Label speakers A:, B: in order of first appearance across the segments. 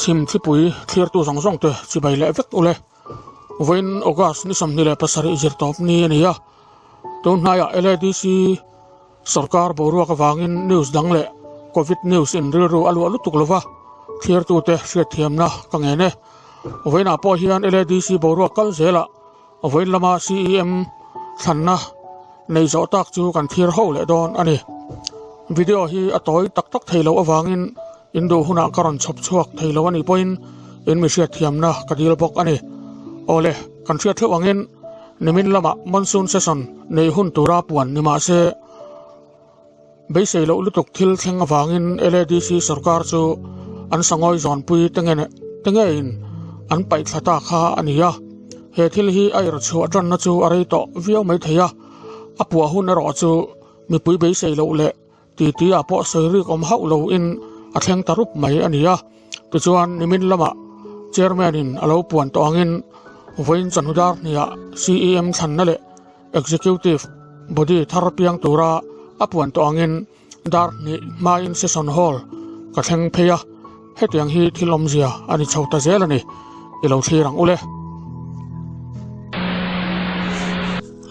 A: Chhim thlipui thlirtu zawng zawng te chibai leh vek ule. Vawiin August ni 27 zirtawp ni a ni a. Tun hnaiah LADC sorkar boruak avangin news dang leh Covid news in rilru a luah lutuk lova thlirtute hriatthiamna ka ngen e. Vawiinah pawh hian LADC boruak kal zelah Vawiin lama CEM thlanna nei zawh tak chu kan thlir ho leh dawn a ni. Video hi a tawi tak tak thei loh avangin in duh hunah ka rawn chhawp chhuak thei lo a nih pawhin in mi hriatthiamna ka dil bawk a ni. Awle, kan hriat hleuh angin nimin lamah monsoon session nei hun tura puan ni mah se, beisei loh lutuk thil thleng avangin LADC sorkar chu an sangawi zawnpui te nge te ngeiin an paih thla ta kha a ni a. He thil hi a irhchhuah tanna chu a rei tawh viau mai thei a, a puah hun erawh chu mipui beisei loh leh titi ah pawh sawi rik awm hauh loin a thleng ta rup mai a ni a. Tichuan nimin lamah Chairman in a lo puan tawh angin vawiin chawhnu dar hniah CEM thlanna leh Executive Body thar piang tura a puan tawh angin dar hnih hmain Session Hall ka thleng phei a, hetiang hi thil awmzia a ni chho ta zel a ni, i lo thlir ang ule.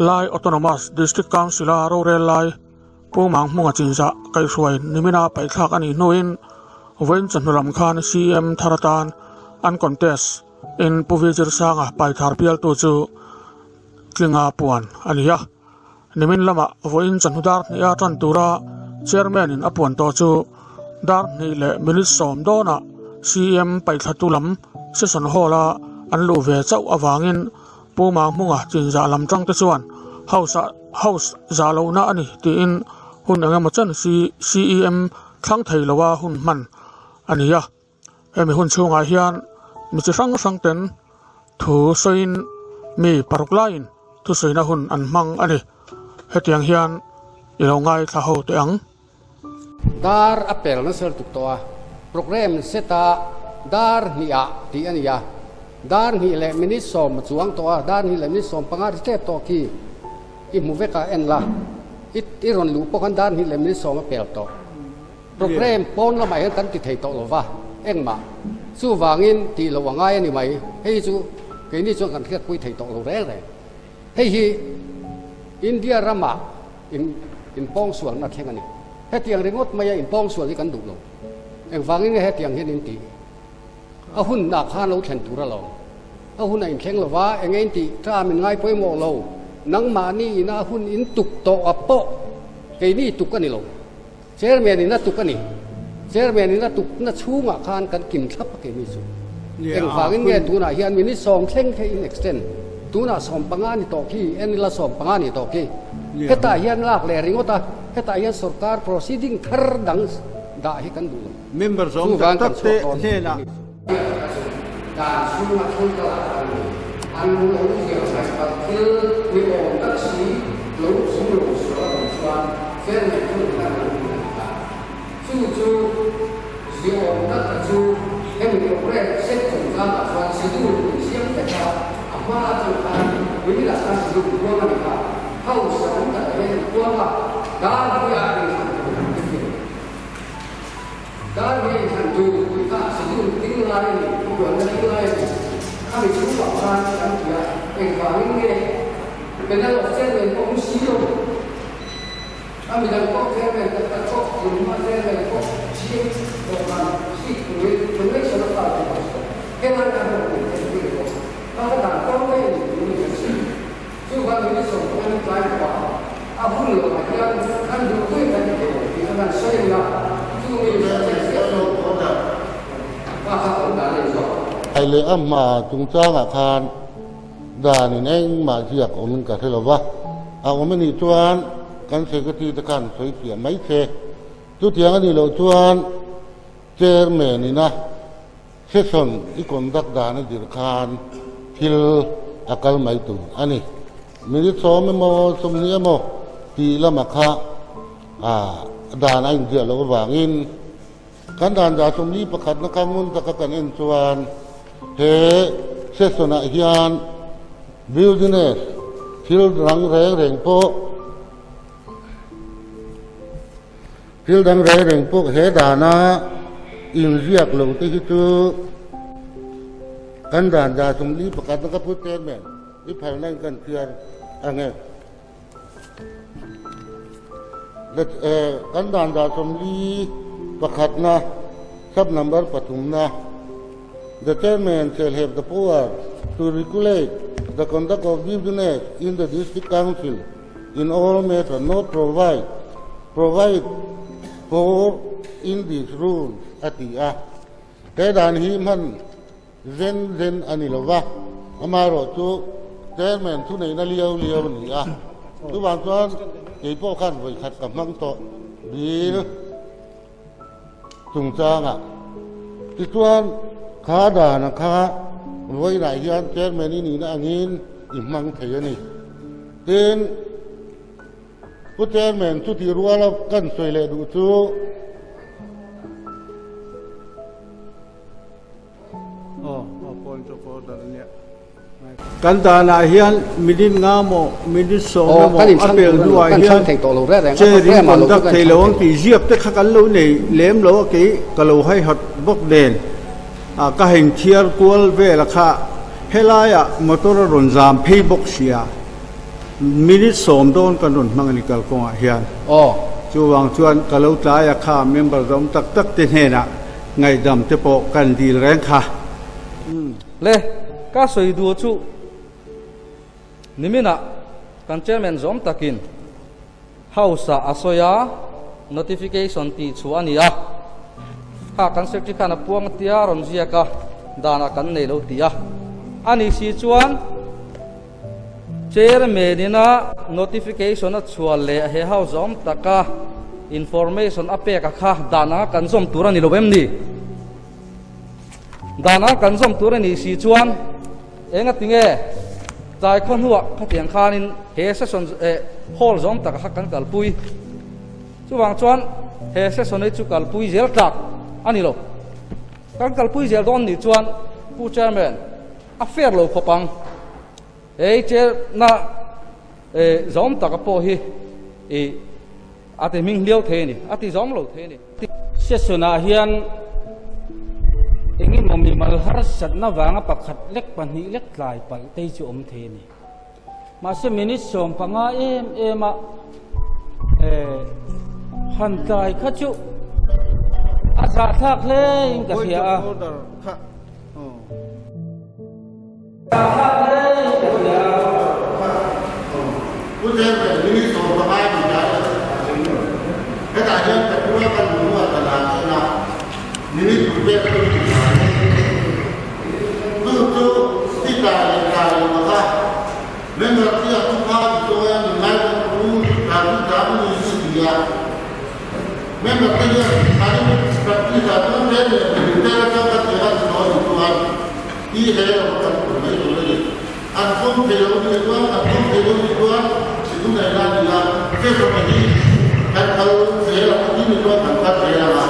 A: Lai Autonomous District Council-a rorel lai Pu Manghmunga Chinzah kaihhruai nimina paihthlak a nih hnuin vawiin chawhnu lam khan CM thar atan an contest in Pu Vizirsanga paithar pialtu chu Tlinga puan a ni a, nimin lamah vawiin chawhnu dar hniha tan tura Chairman in a puan tawh chu dar hnih leh minute sawm dawnah CM paihtlatu lam Session Hall a an luh ve chauh avangin Pu Manghmunga chinzah lam tangte chuan House ah House zah lohna a ni tiin hun eng emaw chen CEM thlang thei loa hun hman a ni a. Hemi hun chhungah hian mi chi hrang hrang ten thu sawiin mi paruk laiin thusawina hun an hmang a ni. Hetiang hian i lo ngaithla ho teh ang.
B: Dar a pel nasa lutuk tawh a, programme set a dar hnih ah tih a ni a, dar hnih leh minute sawm a chuang tawh a, dar hnih leh minute 15 ri tep tawh khi i hmu vek a en la, i rawn luh pawh khan dar hnih leh minute sawm a pel tawh. Programme pawn lamah hian kan ti thei tawh lo va, engmah chuvangin tih loh a ngai a ni mai. Hei hi chu keini chuan kan hriatpui thei tawh lo reng reng. Hei hi India ramah in inpawngsualna thleng a ni. Hetiang ringawt maia inpawngsual hi kan duh lo. Engvangin nge hetiang hian in tih? A hunah khan lo thlen tur alawm. A hun a inthleng lo va, eng in tih ṭa min ngai pawimawh lo. Nangmahni ina a hun in tuk tawh a pawh keini tuk a ni lo. Chairman in a tuk a ni. Chairman in a tukna chhungah khan kan kim thlap a keini chu. Engvangin nge tunah hian minute sawm thleng kha in extend. Tunah 15 ni tawh khi, en ila 15 ni tawh khi. Hetah hian lak leh ringawt a, hetah hian sorkar proceeding thar dang dah hi kan duh lo.
C: Member zawng tak
B: Chuvang kan
C: tak te
B: chhuak dawn
C: hnenah.
B: keini chu. Dan chhunga thil ka lak a ni. An lo ziak mai palh thil ni awm tak si lo chung lo sual a awm chuan chairman chu ni tan lo ni a ni ta. Chu chu ziahawm tak a chu hemi programme set chungchangah chuan schedule in siam vek a, a hma atang khan niminah khan schedule kuang a ni kha. House a awm tak ah hian kuang a, dar hi a inthlan tur an ti thin. Dar hi a inthlan tur tih kha schedule ding lai a ni, thubuanna ding lai a ni. Khami chhungah khan kan ti a, engvangin nge panel of chairman pawh awm si lo? A midang pawh chairman tak tak pawh tunhma chairman pawh chief dawhkan seat turin donation a kal thei bawk si. Helai a hlawk tih theih pui bawk. Kha ka dan kawng mai a ni tih ni kan si. Chuvang minute 15 ni tlai tawh a, a hun lo ah hian kan duh pui kan ti thei lo tih kha kan sawi a nia. Chu mi subject ziah chu kha kha awm dan a ni zawk.
D: Ai leh a hma chungchangah khan danin engmah ziak awmin ka hre lo va, a awm a nih chuan kan secretary te khan sawi fiah mai se. Chutiang a nih loh chuan chairman ina session i conduct dan a zir khan thil a kal mai tur a ni. Minute 10 emaw 20 emaw tih lamah kha dan a inziah loh avangin Kan dan dah 41 na kha ngun taka kan en chuan he session ah hian business thil dang reng reng pawh thil dang reng reng pawh he dana inziak lo te hi chu. Kan dan dah 40 pakhatna ka pu Chairman i phalna in kan chhiar ang e. Kan dan dah 40 pakhatna sub number pathumna The Chairman shall have the power to regulate the conduct of business in the District Council in all matter not provide provide for in this rule a ti a. He dan hi hman zen zen a ni lo va, amaherawhchu Chairman thuneihna liau liau a ni a, chuvang chuan kei pawh khan vawikhat ka hmang tawh dil chungchangah. Tichuan kha dana kha vawiinah hian Chairman i nihna angin i hmang thei a ni. Tin, Pu Chairman, chutih ruala kan sawi leh duh chu
C: Kan danah hian minute nga maw, minute 10 emaw a pel hnuah hian chair in conduct thei lo ang tih ziak te kha kan lo nei lem lo a kei ka lo haihawt bawk nen ka heng thiar kual vel a kha helaiah motor a rawn zam phei bawk sia. Minute 10 dawn kan rawn hmang a ni kalkawngah hian. Chuvang chuan ka lo tlai a kha member zawm tak tak te hnenah ngaihdam te pawh kan dil reng kha.
E: Le, ka sawi duh chu niminah kan chairman zawm takin House-ah a sawi a, notification tih chhuah a ni a. Kha kan secretary khan a puang tia rawn ziak a, danah kan nei lo ti a. A nih si chuan Chairman-ina notification a chhuah leh he House awm taka information a pek a kha dan anga kan zawm tur a ni lo em ni? Dan anga kan zawm tur a nih si chuan enga tinge tlai khaw hnuah khatiang khanin he session eh hall zawm taka kha kan kalpui. Chuvang chuan he session hi chu kalpui zel tlak a ni lo. Kan kalpui zel dawn nih chuan Pu Chairman, A fair lo khawp ang. Hei chair na zawm taka pawh hi i a ti hming hliau thei a ni, a ti zawm lo thei a ni.
F: Session ah hian engemaw mimal harsatna vanga pakhat lek pahnih lek tlai palh te hi chu awm thei a ni. Mahse minute 15 em em a han tlai kha chu a zahthlak hle in ka hria a.
D: Hi he lo kan tur mai tur a ni. An pawm thei lo nih chuan an pawm thei lo nih chuan si thu nei la ni a, che zawk hi kan kal zel ang a ti nih chuan kan kal zel ang a,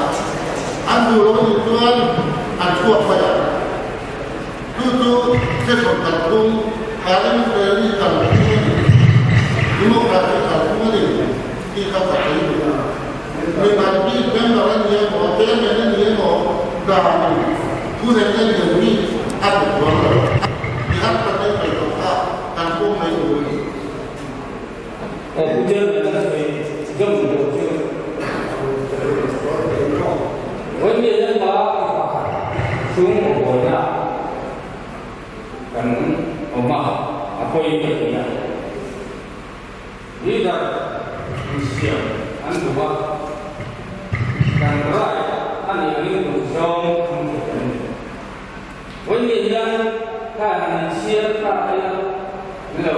D: an duh lo nih chuan an chhuak mai ang. Chu chu che zawk kal phung, parliamentary kal phung a ni, democracy kal phung a ni tih kha ka sawi duh a. Mimal bik member a ni emaw, chairman a ni emaw, dan thu reng a lian bik a pe chuang lo. Mi har tak in sawi tawh kha kan pawm mai tur a ni.
F: Aw pu chairman a sawi zawm duh chu Vawiin hian pa pakhat chhung buaina kan awm a, a pawi ka ti a. Leader insiam an duh a, kan right a nih angin duh zawng an thei an ni. Vawiin hian kha han insiam ta ila min lo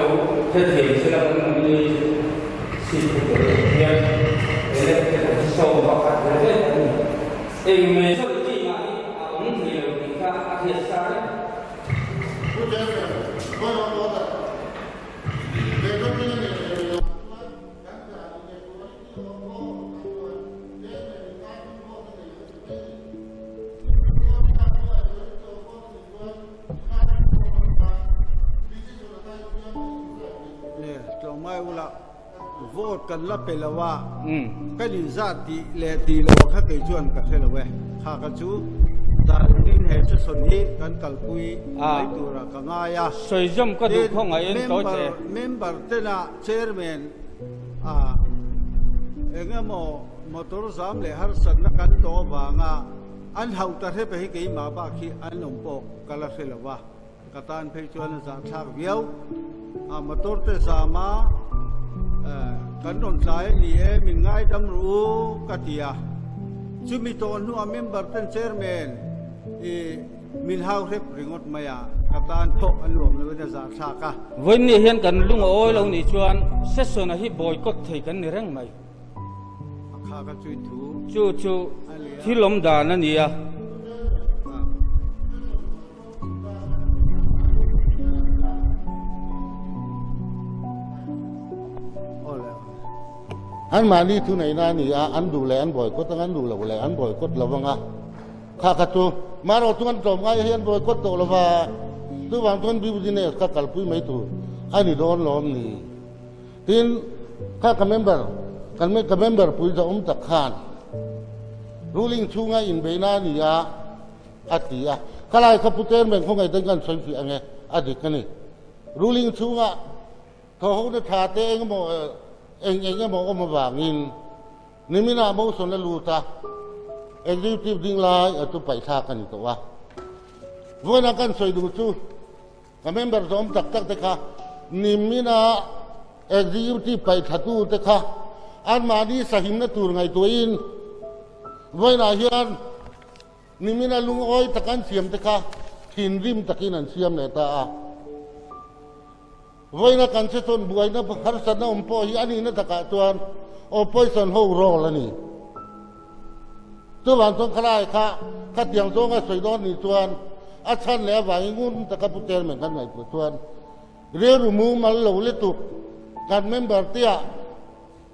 F: hrethiam sela kan nominee seat te tur hian elected an 11 ve ve an ni. Eng majority mah hi a awm thei lo tih kha a hriat sa reng.
D: Pu Chairman, point of order.
C: Tlawmngai ula vote kan la pe lo a, kan inzat tih leh tih lo kha kei chuan ka hre lo e. Kha ka chu dan in he. session hi kan kalpui mai turah ka ngai a.
F: Sawi zawm ka duh khawngaihin tawi che.
C: Member tena chairman a eng emaw motor zam leh harsatna kan tawh avanga an hauh ta hrep hi keimah bak hi an awm pawh ka la hre lo va. Ka tan phei chuan a zahthlak viau. A motor te zam a, kan rawn tlai a ni e, min ngaidam rawh u ka ti a. Chumi tawh hnuah member ten chairman i min hau hrep ringawt mai a, ka tan pawh a nuam loin a zahthlak a.
F: Vawiinni hian kan lung a awi lo nih chuan session a hi boycott thei kan ni reng mai.
C: A kha ka chui thu.
F: Chu chu thil awm dan a ni a.
D: An mahni thu neihna a ni a, an duh leh an boycott ang, an duh loh leh an boycott lo ang a. Kha kha chu marawh chu an tlawm ngai hi an boycott tawh lo va, chuvang chuan business kha kalpui mai tur a ni dawn lawm ni. Tin, kha ka member, kan ka member pui zawm tak khan ruling chhunga inbeihna a ni a, A ti a. Khalai kha Pu Chairman khawngaih ten kan sawi fiah ange, a dik a ni. Ruling chhunga thawhhona tha te engemaw eng eng emaw awm avangin niminah motion a lut a, Executive ding lai a chu paihthlak a ni tawh a. Vawiinah kan sawi duh chu ka member zawm tak tak te kha nimina Executive paihthlatu te kha anmahni sahimna tur ngaihtuahin vawiinah hian Nimina lungawi tak an siam te kha thinrim takin an siam leh ta a. Vawiina kan che chuan buaina harsatna awm pawh hi a nihna takah chuan opposition ho role a ni. Chuvang chuan khalai kha khatiang zawnga sawi dawn nih chuan a chhan leh avangin ngun taka Pu Chairman kan ngaihtuah chuan rilru mumal lo lutuk kan member te ah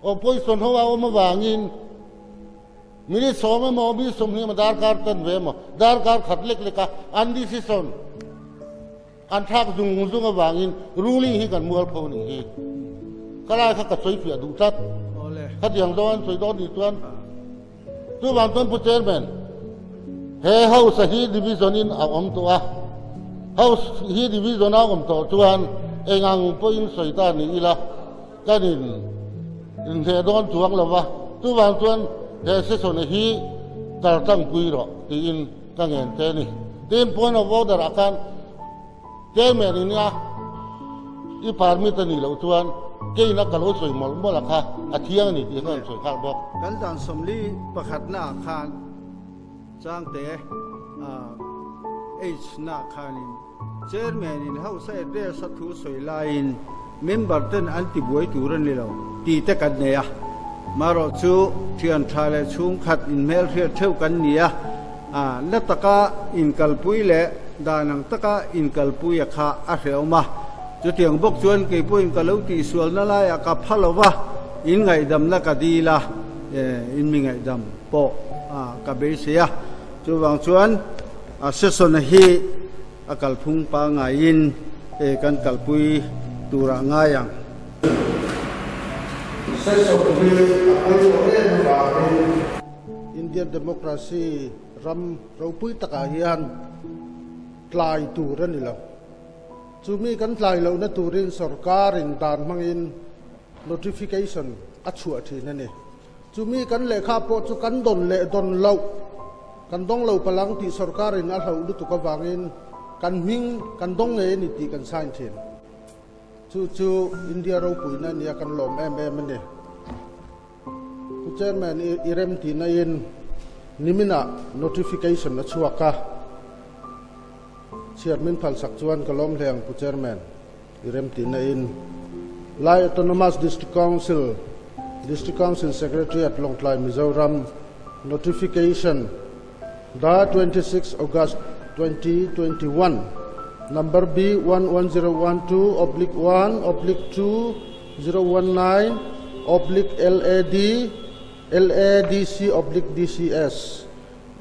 D: Opposition ho a awm avangin minute sawm emaw minute sawmhnih emaw darkar tan ve emaw darkar khat lek lek a an decision an thlak zung zung avangin ruling hi kan mual pho nih hi. Ka lai kha ka sawi fiah duh tlat. Khatiang zawng an sawi dawn nih chuan chuvang chuan Pu Chairman he House hi division in a awm tawh a, House hi division a awm tawh chuan engang pawhin sawi ta ni ila, Kan in inhneh dawn chuang lo va, chuvang chuan he session hi kal tlangpui rawh tiin ka ngen che a ni. Tin, point of order ah khan chairman in a i permit a nih loh chuan kein a ka lo sawi mawlh mawlh a kha a thiang a ni tih kha an sawi nghal bawk.
C: Kan dan sawmli pakhatna ah khan Changte H na khanin Chairman in House a address a thu sawi laiin member ten an ti buai tur a ni lo tih te kan nei a. Marawh chu thian tha leh chhungkhat inhmelhriat theuh kan ni a, na taka inkalpui leh dan ang taka inkalpui a kha a hrehawm a. Chutiang bawk chuan kei pawhin ka lo tihsualna laiah ka pha lo va, in ngaihdamna ka dil a, in mi ngaihdam pawh ka beisei a. Chuvang chuan a session hi a kalphung pangaiin kan kalpui turah ngai ang.
D: Session hi a pawimawh em avangin Indian democracy ram ropui takah hian tlai tur a ni lo. Chumi kan tlai lohna turin sorkarin dan hmangin notification a chhuah thin a ni. Chumi kan lehkha pawh chu kan dawn leh dawn loh, kan dawng lo palang tih sorkarin a hlauh lutuk avangin kan hming kan dawng ngei a ni tih kan sign thin. Chu chu India ropuina nia kan lawm em em a ni. Pu Chairman i rem tihna in niminah notification a chhuak a, chhiar min phalsak chuan ka lawm hle ang Pu Chairman. I remtihna in Lai Autonomous District Council, District Council Secretariat, Lawngtlai, Mizoram, Notification, Da 26 August 2021, Number B11012 oblique 1 oblique 2019 oblique LAD LADC oblique DCS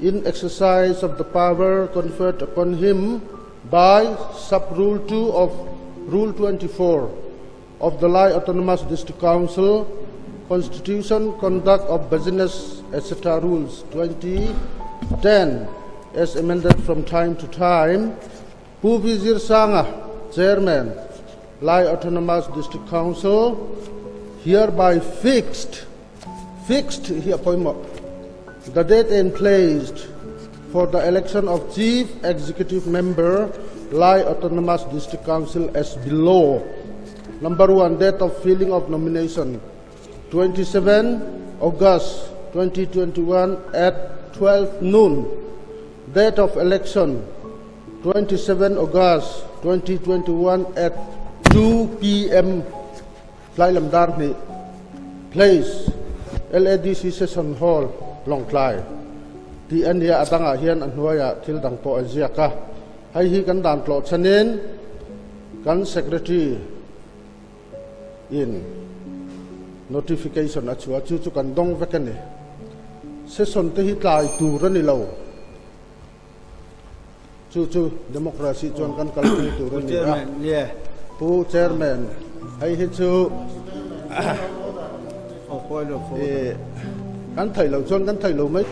D: in exercise of the power conferred upon him by Sub-Rule 2 of Rule 24 of the Lai Autonomous District Council, Constitution, Conduct of Business, etc. Rules 2010. as amended from time to time. Pu Vizir Sanga, Chairman, Lai Autonomous District Council, hereby fixed, fixed hi a pawimawh, the date and place for the election of Chief Executive Member, Lai Autonomous District Council as below. Number 1, date of filling of nomination, 27 August 2021 at 12 noon. Date of election, 27 August 2021 at 2 p.m. Tlai lam dar hnih. Place, LADC Session Hall, Lawngtlai. Tih a nia, a dangah hian a hnuaiah thil dang pawh a ziak a. Hei hi kan dan tlawh chhanin kan Secretary in notification a chhuah a, chu chu kan dawng vek a ni. Session te hi tlai tur a ni lo. Chu chu democracy chuan kan kalpui tur a ni a. Pu Chairman, hei hi chu kan theih loh chuan kan theih lo mai.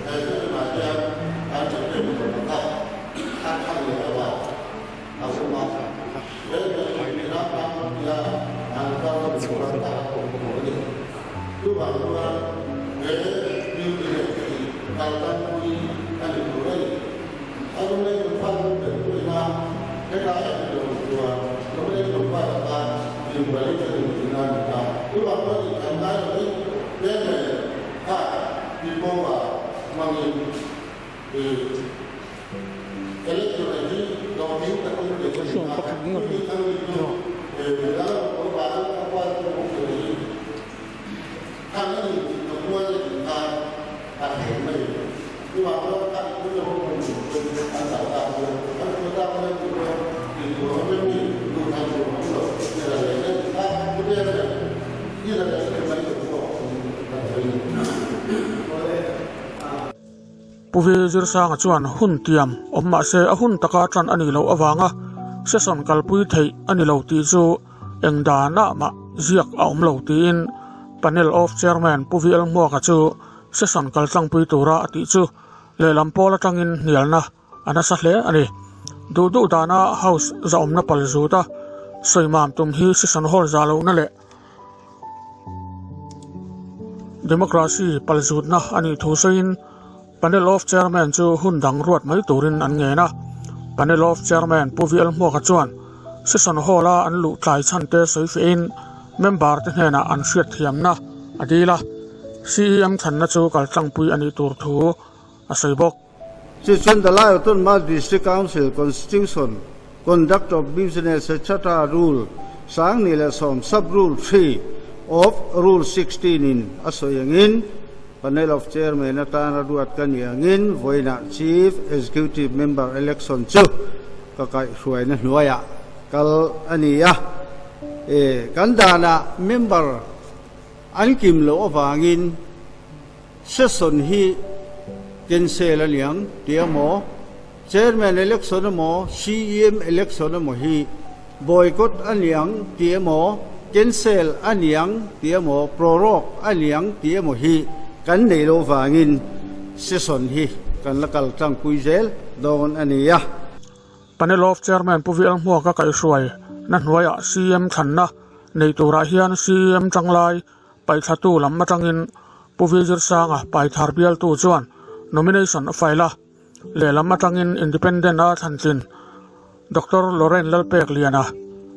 A: Pu Vi Zirsanga chuan hun tiam awm mah se a hun taka tan a nih loh avanga session kalpui theih a ni lo tih chu eng danah mah ziak a awm lo tiin Panel of Chairman Pu Vi Elhmuaka chu session kaltlangpui tura a tih chu lehlam pawl atangin hnialna a nasa hle a ni. Duh duh dana House zahawmna pal zuta sawimam tum hi session hall zah lohna leh Democracy pal zutna a nih thu sawiin Panel of Chairman chu hun dang ruat mai turin an ngen a. Panel of Chairman Pu VL Hmuaka chuan session hall-a an luh tlai chhan te sawi fiahin member te hnenah an hriatthiamna a dil a, CEM chhanna chu kaltlangpui a nih tur thu a sawi bawk.
C: Chu chuan The Lai Autonomous District Council Constitution, Conduct of Business etc. Rule 2010 Sub-Rule 3 of Rule 16 in a sawi angin Panel of Chairman atana ruat ka ni angin vawiinah Chief Executive Member Election chu ka kaihhruaina hnuaiah kal a ni a. E, kan danah member an kim loh avangin Session hi cancel a niang tih emaw, Chairman election emaw, CEM election emaw hi boycott a niang tih emaw, cancel a niang tih emaw, prorogue a niang tih emaw hi kan nei lo vangin session hi kan la kal tlangpui zel dawn a ni a.
A: Panel of Chairman Pu VL Hmuaka kaihhruai na hnuaiah CEM thlanna nei turah hian CEM tanglai Paihtlatu lam atangin Pu Vizirsanga Paithar bialtu chuan nomination a file a, lehlam atangin Independent a thlantlin Doctor Lorrain Lalpek Liana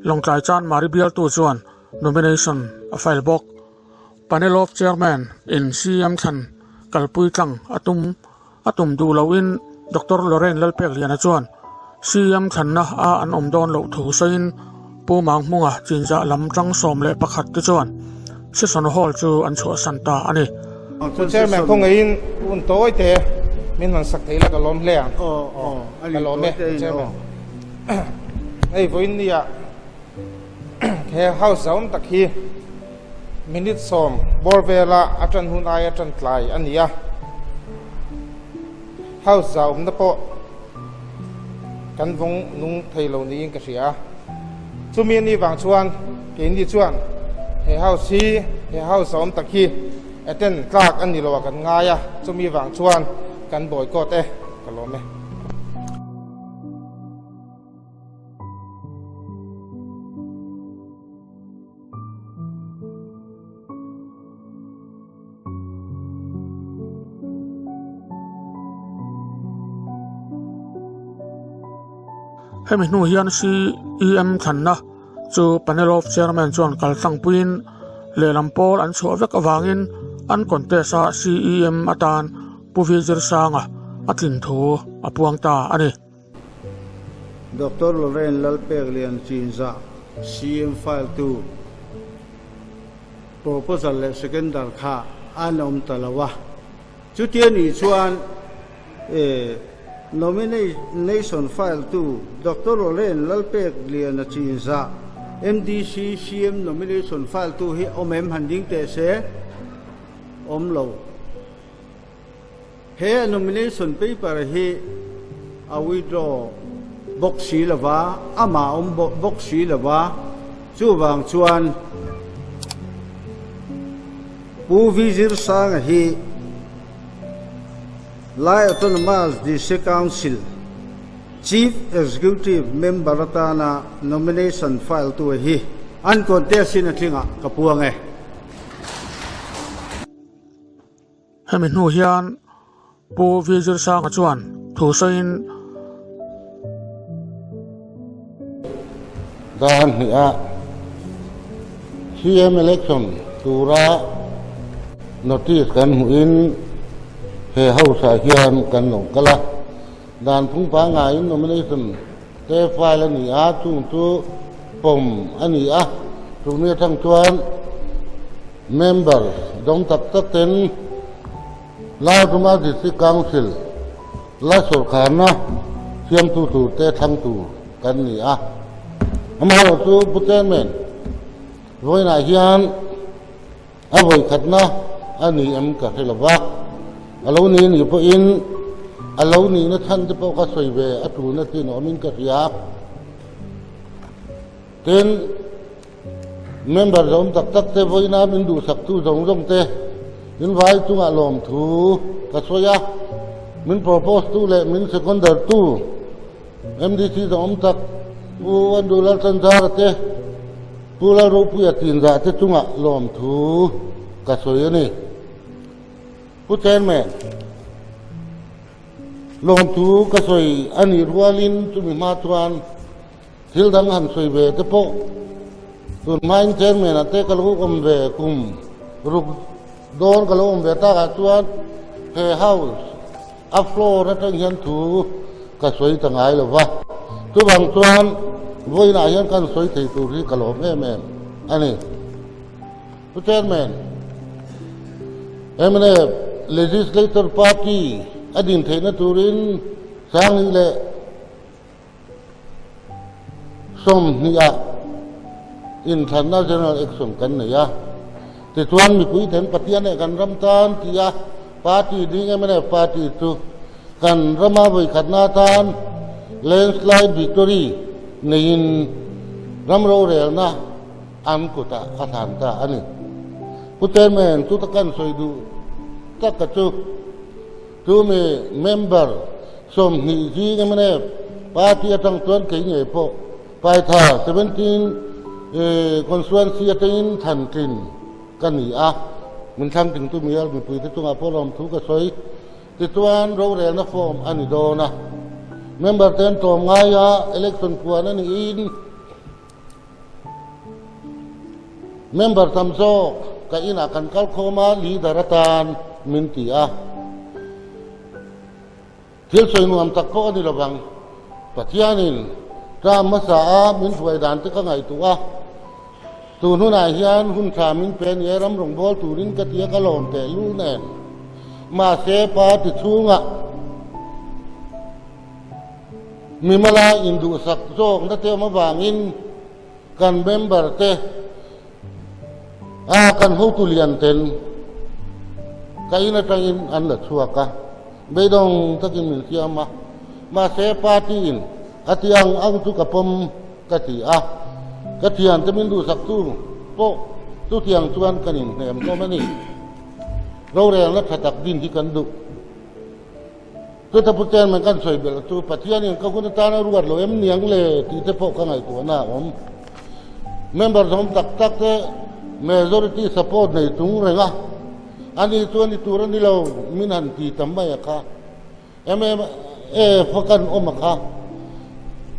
A: Lawngtlai Chanmari bialtu chuan nomination a file bawk. Panel of Chairman in CM thlan kalpui tlang a tum a tum duh lohin Doctor Lorrain Lalpek Liana chuan CM thlanna a an awm dawn loh thu sawiin Pu Manghmunga chinzah lam tang 11 te chuan Session Hall chu an chhuahsan ta a ni.
G: Pu Chairman khawngaihin hun tawi te min han sak thei la ka lawm hle ang. Ka lawm e Pu Chairman. Hei vawiin nia he House zauhawm tak hi Minute sawm bawr vela a ṭan hun aia ṭan tlai a ni a, House za awmna pawh kan vawng nung thei lo niin ka hria a. Chumi a nih vang chuan keini chuan he House hi, he House a awm tak hi attend tlak a ni lo a kan ngai a, chumi vang chuan kan boycott e, ka lawm e.
A: Hemi hnu hian CEM thlanna chu Panel of Chairman chuan kal tlangpuiin lehlam pawl an chhuah vek avangin an contest a CEM atan Pu Vizirsanga a tlin thu a puang ta a ni.
C: Doctor Lorraine Lalpeklian Chinzah, CM file tu, proposal leh seconder kha an awm ta lo a. Chutia nih chuan nomination file tu Doctor Lorraine Lalpekliana Chinzah, MDC CM nomination file tu hi awm em han ding teh se? Awm lo. He nomination paper hi a withdraw bawk si lo va, amah awm bawk si lo va, chuvang chuan Pu V Zirsanga hi Lai Autonomous District Council Chief Executive Member atana nomination file tu hi an contest in a tlingah ka puang e.
A: Hemi hnu hian Pu Vizirsanga chuan thu sawiin.
D: Dan hniha CM election tura notice kan hmuhin he house ah hian kan lo kal a, dan phung pangaiin nomination te file a ni a, chung chu pawm a ni a, chumi atang chuan member dawng tak tak ten Lalruma District Council la sawrkharna siamtu tur te thlang tur kan ni a. Amaherawhchu Pu Chairman, vawiinah hian a vawikhatna a ni em ka hre lo va, a lo ni ni pawhin a lo nihna chhan te pawh ka sawi ve a tulna chin awmin ka hria. Tin, Member zawm tak tak te vawiina min duhsaktu zawng zawng te min vai chungah lawmthu ka sawi a, min propose tu leh min seconder tu MDC zawng awm tak Pu Andrew Lalchanzara te, Pu Lalropuia Chinzah te chungah lawmthu ka sawi a ni. Pu Chairman, lawmthu ka sawi a nih rualin chumi hma chuan Thil dang han sawi ve te pawh tun hmain chairman ah te ka lo awm ve kum ruk dawn ka lo awm ve takah chuan he house a floor atang hian thu ka sawi ta ngai lo va, chuvang chuan vawiinah hian kan sawi thei tur hi ka lawm em em a ni. Pu Chairman, mnf Legislature Party a din theihna turin Sangni leh 20ah inthlanna General Action kan nei a, tichuan mipui then Pathian leh kan ram tan ti a party ding mnf party chu kan rama vawikhatna atan landslide victory neiin ram rorelna an kutah a hlan ta a ni. Pu Chairman, chuta kan sawi duh taka chu Chumi member 20 zing mnf party atang chuan kei ngei pawh Paitha 17 constituency atangin thlan tlin ka ni a, min thlang tlingtu mial mipuite chungah pawh lawmthu ka sawi. Tichuan rorelna form a ni dawn a, member ten tlawm ngaia election puan a niin Member tam zawk ka inah kan kal khawm a, leader atan min ti a. Thil sawi nuam tak pawh a ni lovang. Pathianin term hmasa a min hruai dan te ka ngaihtuah a, tun hunah hian hun tha min pe nia ram rawngbâwl turin ka tia ka lawm tehlul nen. Mahse party chhungah Mimala induhsak zawkna te awm avangin kan member te a kan hotu lian ten ka in atangin an la chhuak a, beidawng takin min siam a, mahse party in a ti ang ang chu ka pawm ka ti a, ka thiante min duhsak tu pawh chutiang chuan kan inhnem hlawm a ni. Rorelna tha tak din hi kan duh. Chuta Pu Chairman kan sawi belh chu Pathianin ka hun atana ruat lo em niang le tih te pawh ka ngaihtuahna a awm. Member zawm tak tak te majority support nei chung reng a, ani chu ani tur a ni lo min han ti tam mai a kha. MMF a kan awm a kha.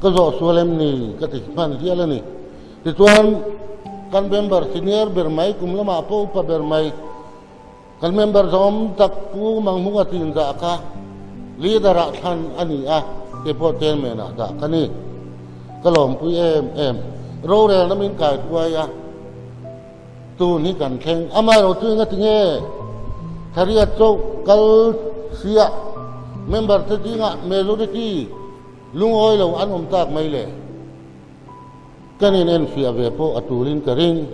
D: Ka zawh sual em ni? Ka ti hman hial a ni. Tichuan, kan member senior ber mai, kum lamah pawh upa ber mai, kan member zawm tak Pu Manghmunga Tinzah kha leader ah thlan a ni a, kei pawh chairman ah dah ka ni. Ka lawmpui em em. Rorelna min kaihruai a, tun hi kan thleng. Amaherawhchu enga tinge Thariat chauh kal sia member te zingah majority lungawi lo an awm tak mai le? Kan in enfiah ve pawh a tulin ka ring.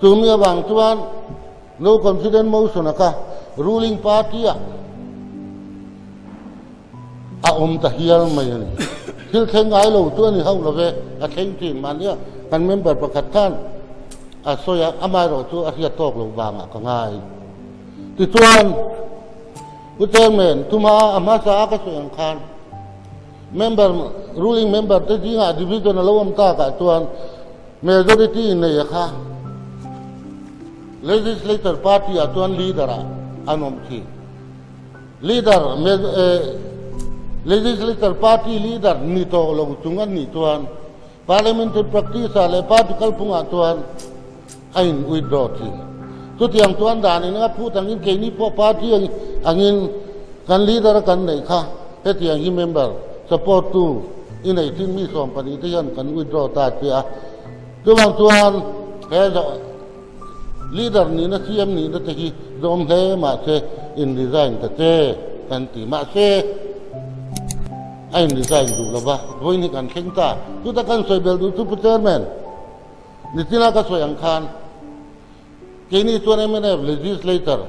D: Chumi avang chuan no confidence motion a kha ruling party ah a awm ta hial mai a ni. Thil thleng ngai lo chu a ni hauh lo ve, a thleng thin. Mahnia kan member pakhat khan a sawi a, amaherawh chu a hriat tawk lo vangah ka ngai. Tichuan, Pu Chairman, tuma a hmasa a ka sawi ang khan, Member, ruling member te zingah division a lo awm takah chuan majority nei a kha legislature party ah chuan leader ah an awm thin. Leader, legislature party leader ni tawh lo chung an nih chuan parliamentary practice ah leh party kalphungah chuan a in withdraw thin. Chutiang chuan dan in a phut angin keini pawh party angin kan leader a kan neih kha hetiang hi member support tu i neih thin mi 12 te hian kan withdraw ta che a. Chuvang chuan he leader nihna CM nihna te hi zawm hle mahse in resign ta che kan ti. Mahse a in resign duh lova vawiin hi kan thleng ta. Chuta kan sawi bel duh chu Pu Chairman. Nichina ka sawi ang khan keini chuan mnf legislator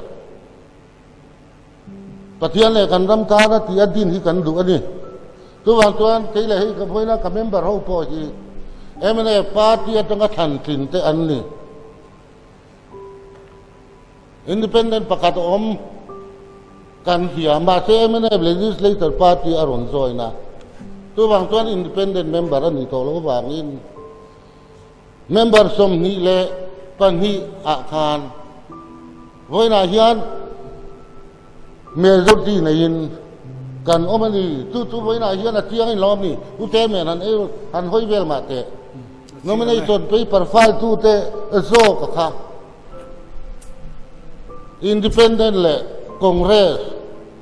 D: Pathian leh kan ram tana tih a din hi kan duh a ni. Chuvang chuan kei leh hei ka vawiina ka member ho pawh hi mnf party atanga thlan tlin te an ni. Independent pakhat a awm kan hria mahse mnf legislator party a rawn join a. Chuvang chuan independent member a nih tawh loh avangin Member 22 ah khan vawiinah hian majority neiin kan awm a ni. Chu chu vawiinah hian a chiang in lo awm ni. U Chairman han ei han hawi vel mah teh. Nomination paper file tu te zawk a kha. Independent leh Congress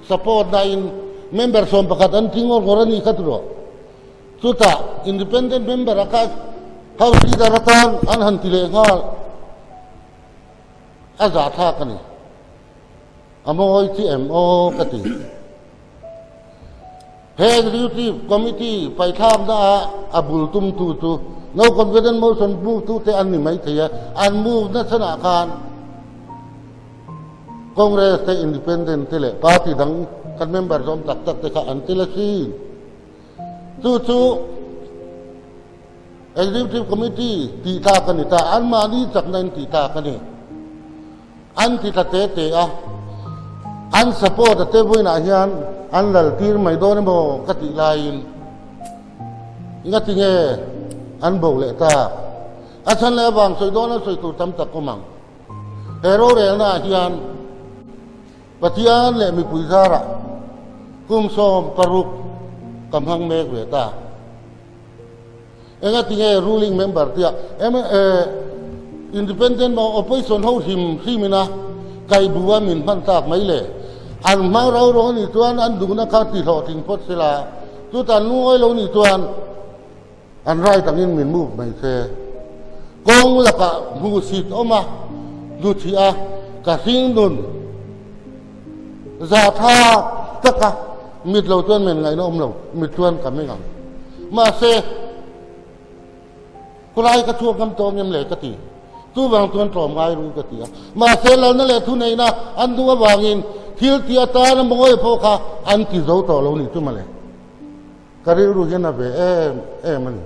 D: support na in member 11 an tling ngawr ngawr a ni kha tiraw. Chutah Independent member a kha House Leader atan an han ti leh nghal a zah thlak a ni. A mawi chi em aw ka ti. He Executive Committee paithlakna ah a bul tumtu chu No Confidence Motion move tu te an ni maithei a, an move na chhanah khan Congress te Independent te leh party dang kan member zawm tak tak te kha an tel asin. Chu chu Executive Committee tih tlak a ni ta, anmahni chakna in tih tlak a ni. An ti tla te te a, an support a te vawiinah hian an lal tir mai dawn emaw ka tih laiin ngatinge an bo leh ta. A chhan leh avang sawi dawn a sawi tur tam tak awm ang. He rorelna ah hian Pathian leh mipui zarah kum 16 ka hmang mek ve ta. Enga tinge ruling member tia independent maw opposition ho hrim hrim ina kai bu a min hman tak mai le. An hmang ro ro ni chuan an duhna kha ti hlawhtling phawt sela chutan lungawi lo ni chuan an right angin min move mai se. Kawng lakah hmuhsit awm a, duthih a, ka hring nun za tha taka mit lo chuan men ngaihna awm lo, mit chuan ka meng ang. Mahse, khulai ka chhuak ngam tawh ngem le ka ti. Chuvang chuan tlawm ngai ru ka ti a. Mahse, lalna leh thuneihna an duh avangin thil ti atana mawi pawh kha an ti zo tawh lo nih chu mawle. Ka rilru hian a ve em em a ni.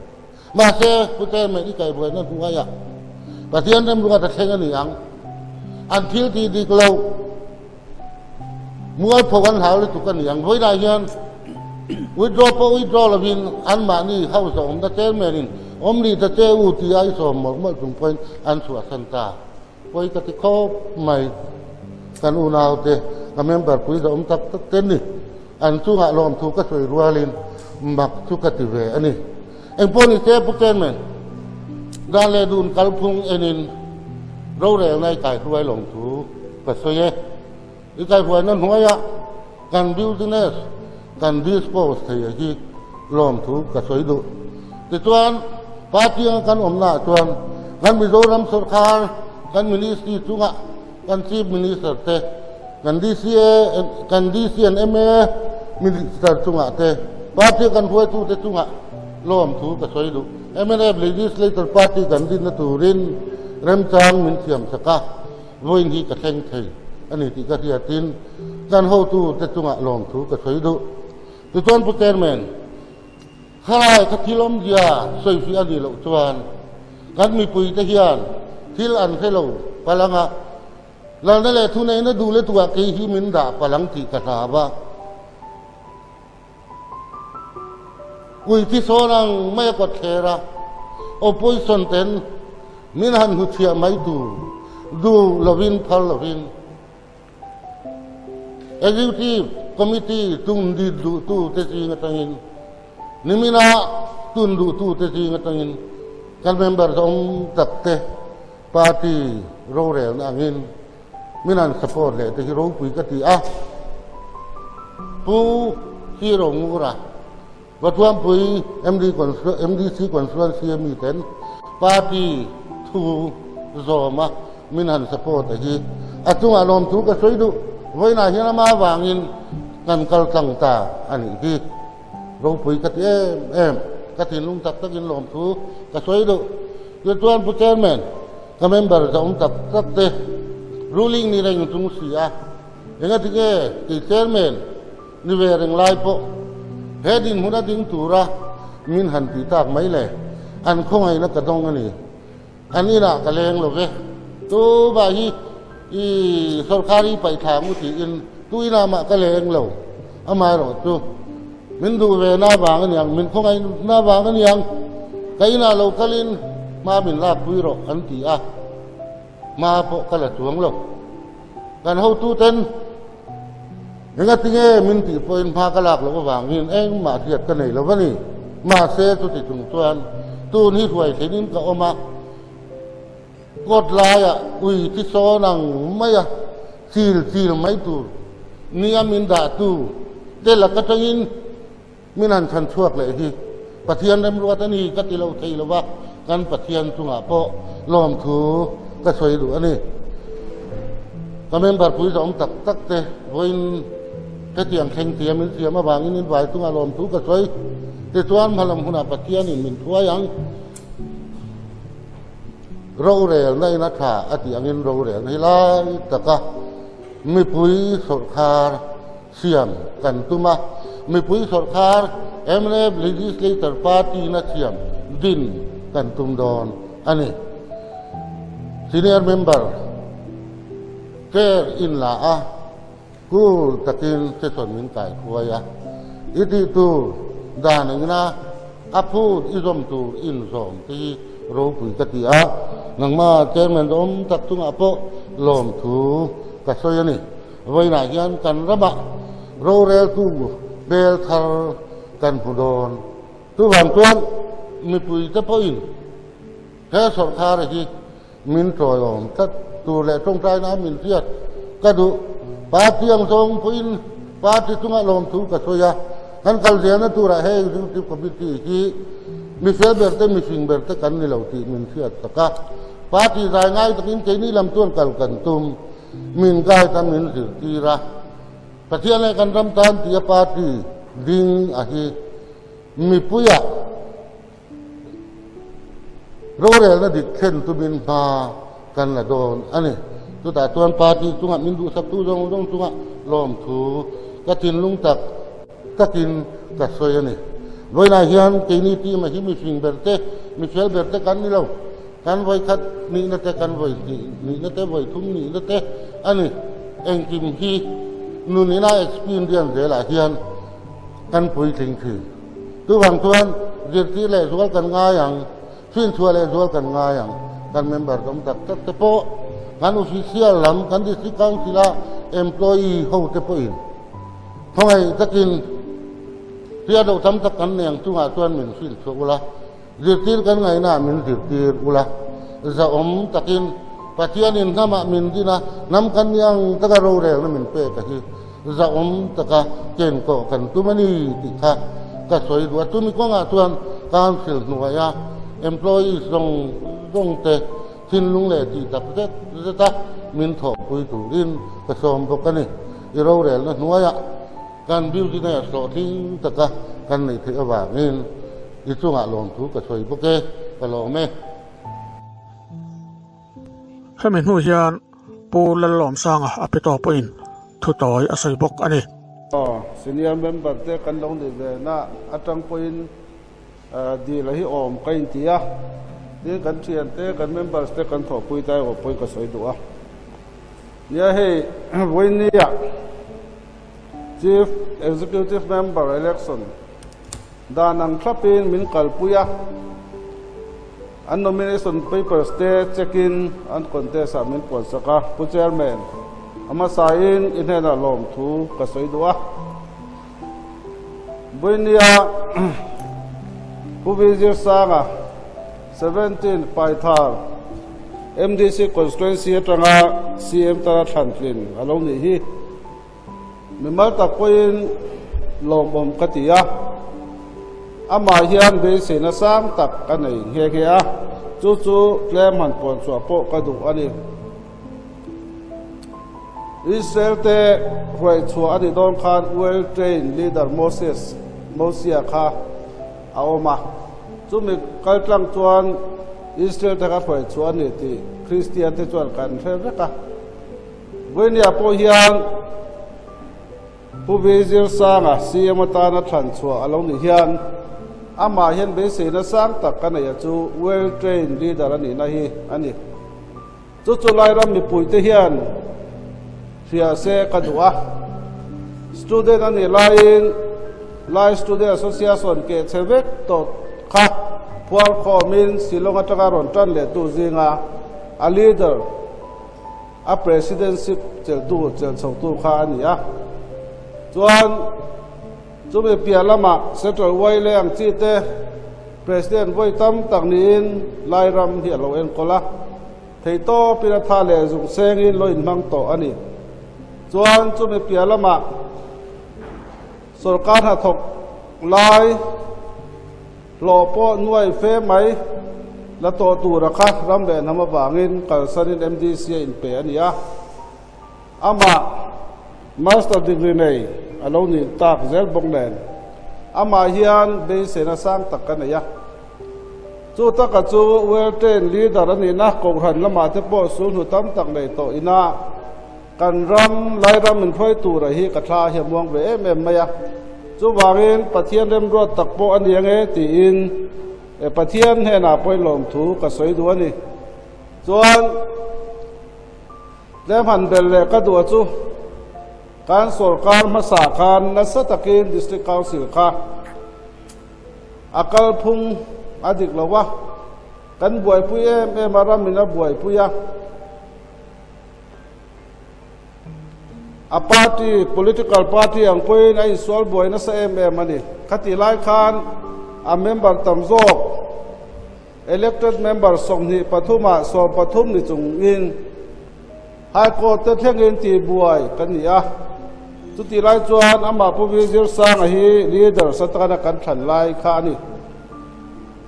D: Mahse, Pu Chairman i kaihbuaina hnuaiah Pathian remruat a thleng a ni ang. An thil tih dik lo mualpho an hlau lutuk a ni ang. Vawiinah hian withdraw pawh withdraw lovin anmahni House a awmna Chairman in awm rih ta che u tia i sawm mawlh mawlh chung pawhin an chhuahsan ta. Pawi ka ti khawp mai. Kan unaute, ka member pui zawm tak tak te ni. An chungah lawmthu ka sawi rualin mak chu ka ti ve a ni. Engpawh ni se Pu Chairman, dan leh dun kalphung enin rorelna i kaihruai lawng thu ka sawi e. I kaihruaina hnuaiah kan business kan dispose thei a hi lawmthu ka sawi duh. Tichuan, party anga kan awmnaah chuan kan Mizoram sawrkar, kan ministry chungah kan Chief Minister te, kan DCA, kan DC and ma Minister chungah te, party a kan hruaitute chungah lawmthu ka sawi duh. Mnf Legislature Party kan dinna turin remchang min thiamsak a. Vawiin hi ka thleng thei a ni tih ka hriatin kan hotute chungah lawmthu ka sawi duh. Tichuan Pu Chairman, khalai kha thil awmzia sawifiah a nih loh chuan kan mipuite hian thil an hre lo palh ang a, lalna leh thuneihna duh le tuah kei hi min dah palh ang tih ka hlau a. Ui thi sawn ang mai a kawt thler a, opposition ten min han hnuchhiah mai tur duh lovin phal lovin Executive Committee tum dit duhtu te zing atangin nimina tun duhtu te zing atangin kan member zawng tak te party rorelna angin Min han support leh te hi ropui ka ti a, Pu Hero Ngura, Vathuampui MD MDC Constituency a mi ten party thu zawm a min han support a hi a chungah lawmthu ka sawi duh. Vawiinah hian ama avangin kan kal tlang ta a nih hi. Ropui ka ti em em, ka thinlung tak takin lawmthu ka sawi duh. Tichuan Pu Chairman, ka member zawng tak tak te ruling ni reng chung si a, engati nge kei Chairman ni ve reng lai pawh he dinhmun a ding tura min han ti tak mai le, an khawngaihna ka dawng a ni. An inah ka leng lo ve. Tu mah hi i sorkar i paih thla ngu tiin tu inah mah ka leng lo. Amaherawh chu min duh ve na vang a niang, min khawngaih na vang a niang, ka inah lo kalin hma min lak pui rawh an ti a, hma pawh ka la chuang lo. Kan hotuten engatinge min tih pawhin hma ka lak loh avangin engmah hriat ka nei lo a ni. Mahse chuti chung chuan tun hi hruai thlenin ka awm a, kawt laiah ui thi sawn ang maia chil chil mai tur nia min dahtu te lak atangin min han chhan chhuak leh hi Pathian remruat a ni ka ti lo thei lo va, kan Pathian chungah pawh lawmthu ka sawi duh a ni. Ka member pui zawng tak tak te vawiin hetiang thleng tia min siam avangin in vai chungah lawmthu ka sawi. Tichuan hmalam hunah Pathianin min thuai ang. Rorelna in a tha a tih angin rorelna hi lai taka mipui sawrkhar siam kan tum a, mipui sawrkar mnf Legislature Party-na siam din kan tum dawn a ni. Senior Member Chair in la a, cool takin session min kai hruai a, i tih tur dan engina a phut i zawm tur in zawm te hi ropui ka ti a, nangma Chairman awm tak chungah pawh lawmthu ka sawi a ni. Vawiinah hian kan ramah roreltu hmel thar kan hmu dawn. Chuvang chuan mipuite pawhin he sawrkhara hi min tawiawm tlat tur leh tawngtaina min hriat ka duh. Party ang zawng pawhin party chunga lawmthu ka sawi a, kan kal zelna turah he Executive Committee hi mifel berte mihring berte kan ni lo tih min hriat tak a. Party zai ngai takin keini lam chuan kal kan tum. Min kai kha min zirtir a, Pathian leh kan ram tan tia party ding a hi mipuia rorelna dik thlen tumin hma kan la dawn a ni. Chutah chuan party chungah min duhsaktu zawng zawng chungah lawmthu ka thinlung tak takin ka sawi a ni. Vawiinah hian keini team a hi mihring ber te, mifel ber te kan ni lo. Kan vawi khat nihna te, kan vawi hnih nihna te, vawi thum nihna te a ni. Engkim hi nun ina experience zelah hian kan puitling thin. Chuvang chuan zirtir leh zual kan ngai ang, chhinchhuah leh zual kan ngai ang. Kan member tam tak tak te pawh, kan official lam, kan district council-a employee ho te pawhin khawngaih takin hriat loh tam tak kan nei ang chungah chuan min hrilh chhuak ula. Zirtir kan ngaihnaah min zirtir ula, zahawm takin Pathianin hnamah min din a, hnam kan nih ang taka rorelna min pek a hi zahawm taka kenkawh kan tum a ni tih kha ka sawi duh a. Chumi kawngah chuan Council hnuaia employees zawng zawngte thinlung leh tih tak zet zeta min thawhpui turin ka sawm bawk a ni. I rorelna hnuaiah kan business hlawhtling taka kan neih theih avangin i chungah lawmthu ka sawi bawk e, ka lawm e.
A: Hemi hnu hian Pu Lallawmsanga a pe tawh pawhin thu tawi a sawi bawk a ni.
H: Senior member te kan lo nih ve na atang pawhin dil a hi awm ka inti a, tin kan thian te kan members te kan thawhpui ta erawh pawhin ka sawi duh a. Nia hei vawinia Chief Executive Member Election dan ang thlapin min kalpui a, an nomination papers te check in an contest ah min puansak a, Pu Chairman, a hmasain i hnenah lawmthu ka sawi duh a. Buinia Pu Vizir Sanga, 17, Paithar, MDC Constituency atanga CM tana thlantlin a lo nih hi. Mimal tak pawhin lawmawm ka ti a, amah hian beiseina sang tak ka nei nghe nghe a, chu chu tlem han puan chhuah pawh ka duh a ni. Israel te hruaichhuah a nih dawn khan well trained leader Moses, Mosia kha a awm a, chumi kaltlang chuan Israel te kha hruaichhuah a ni tih Kristian te chuan kan hre vek a. Vawinia pawh hian Pu Vizir Sanga CM atana thlan chhuah a lo nih hian amah hian beiseina sang tak ka neih a chu well trained leader a nihna hi a ni. Chu chu Lairam mipuite hian hria se ka duh a. Student a nih laiin Lai Student Association keh chhe vek tawh kha phuar khawmin Shillong atanga rawn tan lehtu zinga a leader A presidentship chelhtu chelhchhotu kha a ni a. Chuan chumi piah lamah Central Wile ang chi te President vawi tam tak niin Lairam hi a lo enkawl a. Theihtawpin a tha leh zung sengin lo inhmang tawh a ni. Chuan chumi piah lamah sorkar hnathawk lai Hlawh pawh nuai fe mai la tawh tura kha ram leh hnam avangin kalsanin MDC a inpe a ni a. Amah Master degree nei a lo nih tak zel bawk nen amah hian beiseina sang tak ka nei a. Chu taka chu well trained leader a nihna Kohhran lamah te pawh sulhnu tam tak nei tawh ina Kan ram, Lairam min hruai tura hi ka thla hi a muang ve em em mai a. Chuvangin Pathian remruat tak pawh a ni ange tiin Pathian hnenah pawhin lawmthu ka sawi duh a ni. Chuan tlem han bel leh ka duh a chu kan sorkar hmasa khan nasa takin District Council kha a kalphung a dik lo a, kan buaipui em em a, ramin a buaipui a. A party, political party ang pawhin a insual buai nasa em em a ni. Khatih lai khan a member tam zawk, elected member 23 ah 13 ni chungin High Court te thlengin tihbuai kan ni a. Chutih lai chuan amah Pu Vizir Sanga hi leaders atana kan thlan lai kha a ni.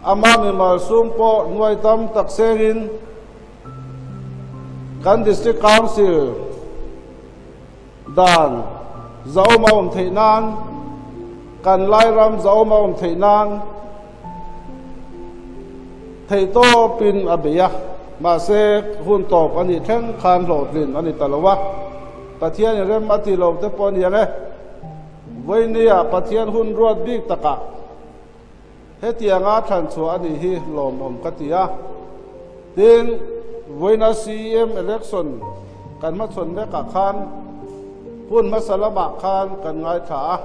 H: Amah mimal sum pawh nuai tam tak sengin, Kan District Council dan zahawm a awm theih nan, kan Lairam zahawm a awm theih nan theihtawpin a bei a, mahse hun tawp a nih thleng khan hlawhtlin a ni ta lo a, Pathianin rem a ti lo te pawh a ni ang e. Vawinia Pathian hun ruat bik takah Hetianga thlan chhuah a nih hi lawmawm ka ti a. Tin, vawiina CEM election kan hmachhawn vekah khan hun hmasa lamah khan kan ngaithla a.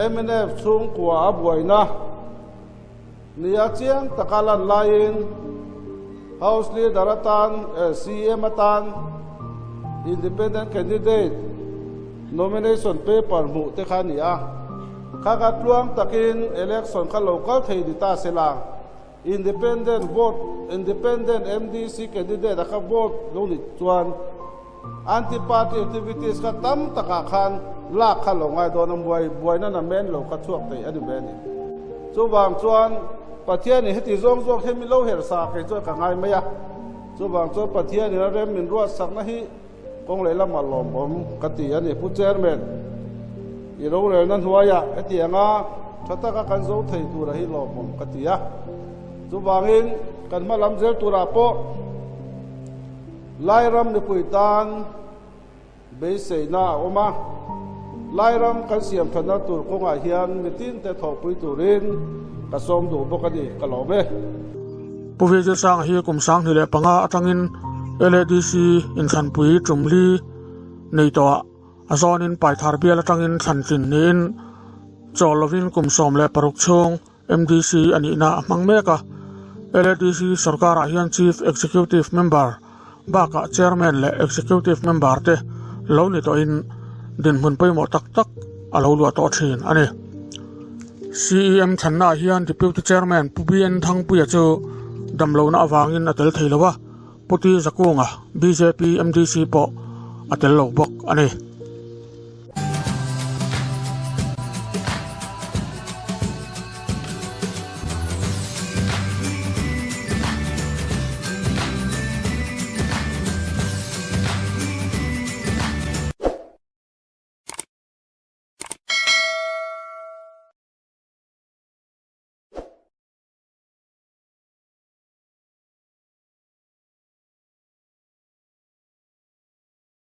H: Mnf chhungkua a buaina nia chiang taka lan laiin House Leader atan, CEM atan Independent Candidate nomination paper hmuh te kha a ni a. Kha kha tluang takin election kha lo kal thei ni ta se la, independent vote, independent MDC candidate a kha vote lo ni chuan anti party activities kha tam takah khan lak kha lo ngai dawn a, buai buaina namen lo kha chhuak thei a ni ve a ni. Chuvang chuan Pathianin heti zawng zawng hi min lo herh sa kei chuan ka ngai mai a. Chuvang chuan Pathianin a rem min ruatsakna hi kawng leh lamah lawmawm ka ti a ni. Pu Chairman, i rorelna hnuaiah hetianga tha taka kan zo thei tura hi lawmawm ka ti a. Chuvangin kan hma lam zel turah pawh Lairam mipui tan beiseina a awm a. Lairam kan siam thatna tur kawngah hian mitinte thawhpui turin ka sawm duh bawk a ni, ka lawm e.
A: Pu Vijay Sanga hi kum 2005 atangin LADC inthlanpui tumli nei tawhah a zawnin Paithar bial atangin thlantlin niin chawl lovin kum 16 chhung MDC a nihna a hmang mek a. LADC sorkarah hian Chief Executive Member bakah Chairman leh Executive Member te lo ni tawhin dinhmun pawimawh tak tak a lo luah tawh thin a ni. CEM thlannaah hian Deputy Chairman Pu BN Thangpuia chu damlohna avangin a tel thei lo a, Pu T Zakunga, bjp MDC pawh a tel lo bawk a ni.